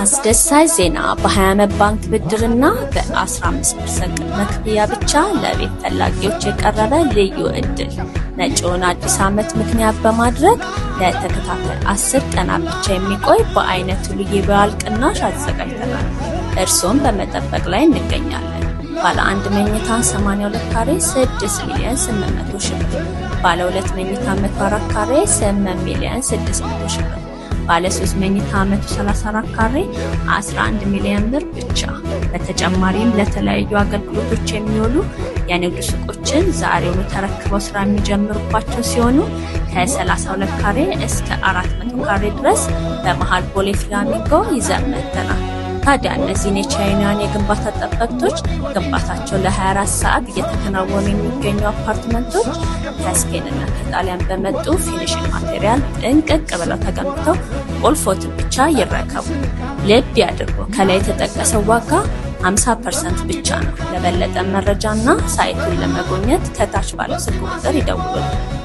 አስደሳች ዜና! በ20 ዓመት ባንክ ብድርና በ15% ቅድመ ክፍያ ብቻ ለቤት ፈላጊዎች የቀረበ ልዩ ዕድል። መጪውን አዲስ ዓመት ምክንያት በማድረግ ለተከታታይ 10 ቀናት ብቻ የሚቆይ በአይነቱ ልዩ የበዓል ቅናሽ አዘጋጅተናል። እርስዎን በመጠበቅ ላይ እንገኛለን። ባለ አንድ መኝታ 82 ካሬ 6 ሚሊዮን 800 ሺህ ብር፣ ባለ ሁለት መኝታ 104 ካሬ 8 ሚሊዮን 600 ሺህ ብር፣ ባለ 3 መኝታ 134 ካሬ 11 ሚሊዮን ብር ብቻ። በተጨማሪም ለተለያዩ አገልግሎቶች የሚውሉ የንግድ ሱቆችን ዛሬውኑ ተረክበው ስራ የሚጀምሩባቸው ሲሆኑ ከ32 ካሬ እስከ 400 ካሬ ድረስ በመሃል ቦሌ ፍላሚንጎ ይዘን መጥተናል። ታዲያ እነዚህን የቻይናን የግንባታ ጠበብቶች ግንባታቸው ለ24 ሰዓት እየተከናወኑ የሚገኙ አፓርትመንቶች ከስፔን እና ከጣሊያን በመጡ finishing material ጥንቅቅ ብለው ተገንብተው ቁልፎትን ብቻ ይረከቡ። ልብ ያድርጉ፣ ከላይ የተጠቀሰው ዋጋ 50% ብቻ ነው። ለበለጠ መረጃና site ኡን ለመጎብኘት ከታች ባለው ስልክ ቁጥር ይደውሉልን።